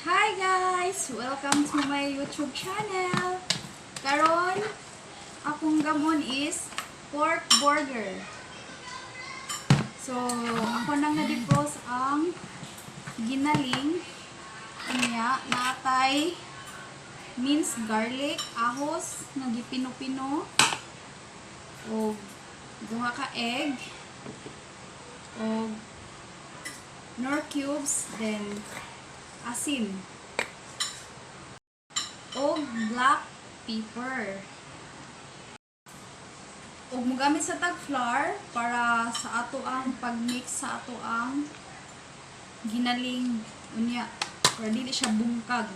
Hi guys! Welcome to my YouTube channel! Karon, akong gamon is pork burger. So, ako nang na-defrost ang ginaling. Unya, natay minced garlic, ahos nga gipino-pino, og duha ka egg, og Knorr cubes, then asin, og black pepper. Og mogamit sa tag flour para sa ato ang pagmix sa ato ang ginaling unya para dili siya bungkag.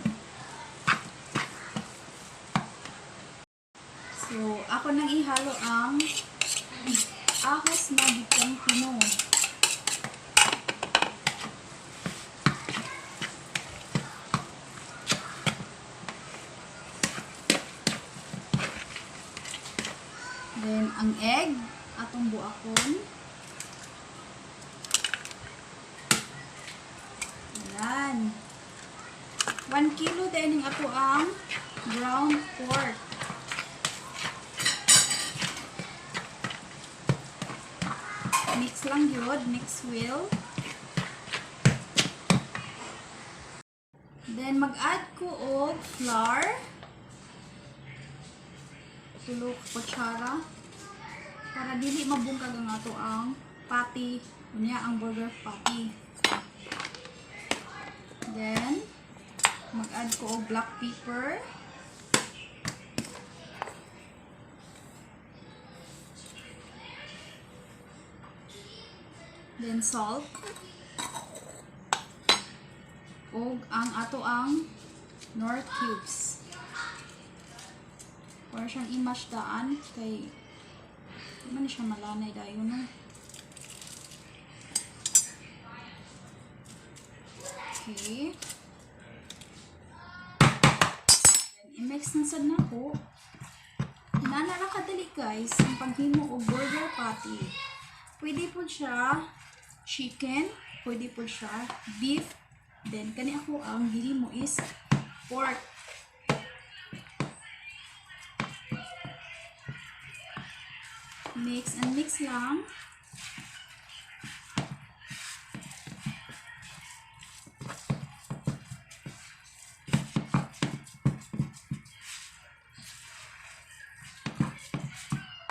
So, ako nang ihalo ang ahos na gikang pino. Then, ang egg, atong buakon. Ayan. 1 kilo din ang ato ang ground pork. Mix lang yun. Mix well. Then, mag-add ko og flour. Tulo ka kutsara. Para dili mabungkag ang ato ang patty. Unya ang burger patty. Then, mag-add ko og black pepper. Then salt. Og ang ato ang Knorr cubes. Para siyang i-mash daan kay di man siya malanay dayon, no. Okay. Then i-mix na sad nako. Inana ra kadali, guys, ang paghimo og burger patty. Pwede po siya chicken, pwede po siya beef. Then kani ako ang gihimo is pork. Mix and mix lang.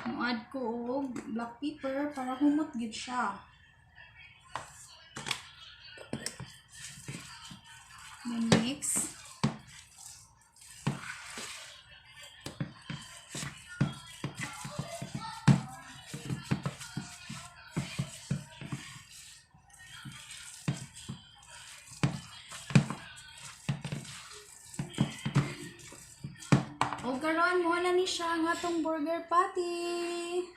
Mo-add ko og black pepper para humot gyud siya. Then mix. O karon mo na ni siya ang atong burger patty.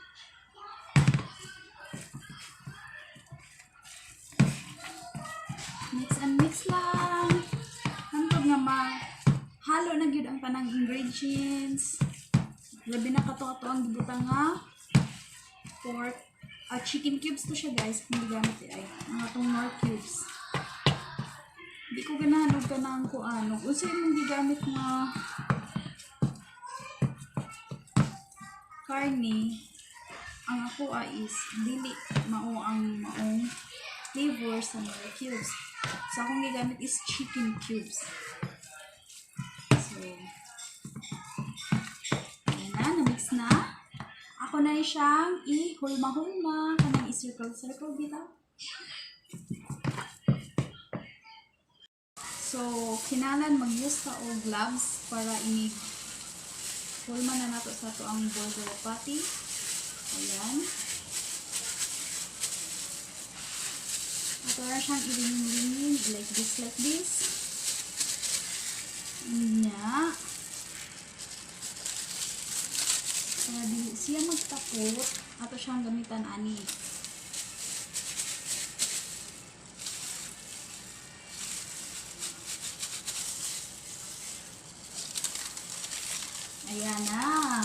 Mix and mix lang. Hantod nga ma halo na gyud ang tanang ingredients. Labi na kato ato ang gibutang nga pork, chicken cubes to siya, guys. Hindi gamit ay ang atong Knorr cubes. Di ko ganahan og kanang kuan. Ug unsa imong gigamit nga karne, ang ako is dili mao ang maong flavor sa Knorr cubes. So akong gigamit is chicken cubes. So ayan na, na-mix na. Ako na siyang i-hulma-hulma, kanang i-circle-circle bitaw. So, kinahanglan mag-use ka og gloves para inig hulma na nato sa ato ang burger patty. Ayan. Ato ra siyang i-ringin, like this, like this. Nya. Para dili siya magtapot, ato siyang gamitan ani. Ayan na.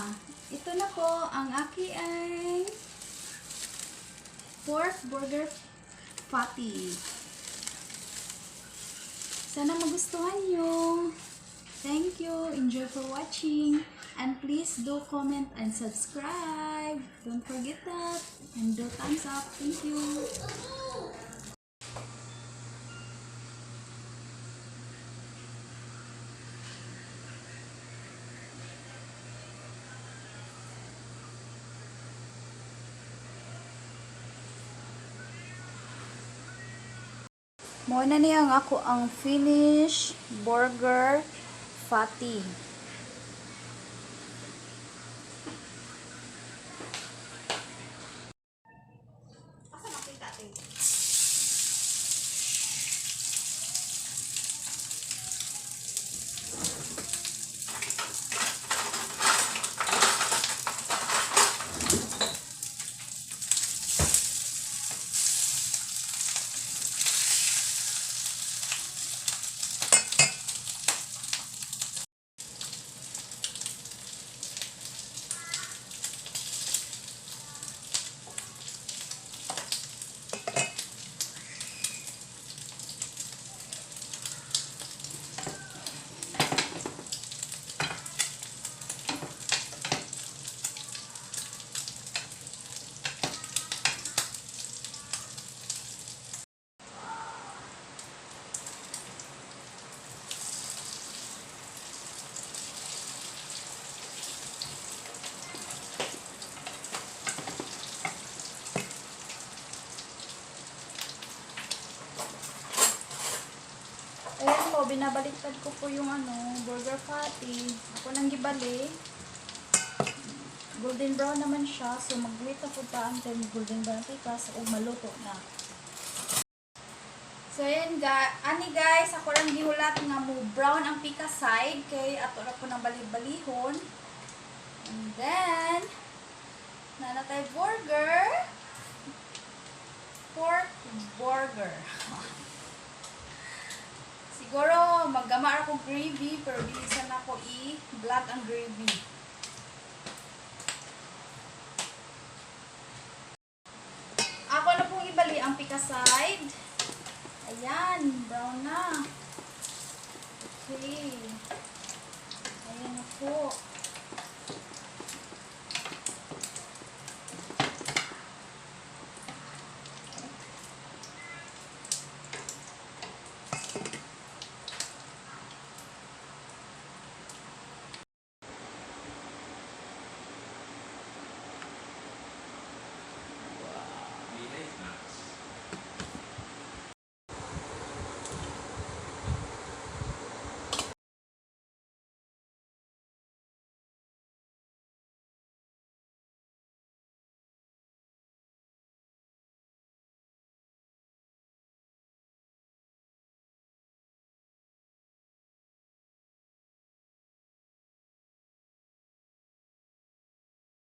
Ito na po ang aking pork burger patty. Sana magustuhan nyo. Thank you. Enjoy for watching. And please do comment and subscribe. Don't forget that. And do thumbs up. Thank you. Mao na niya ang ako ang finish burger fatty. Asa makita, ate? Ayan po, binabaliktad ko po yung ano, burger patty. Ako nang gibali. Golden brown naman siya, so mag-wait ako pa until golden brown pikas o maluto na. So ayan ga, ani guys, ako lang gihulat nga mo brown ang pika side kay ato ra po nang bali-balihon. And then nanatay burger. Pork burger. Siguro maggama ako gravy pero dili sana ako i-vlog ang gravy. Ako na pong ibali ang pika side. Ayan, brown na.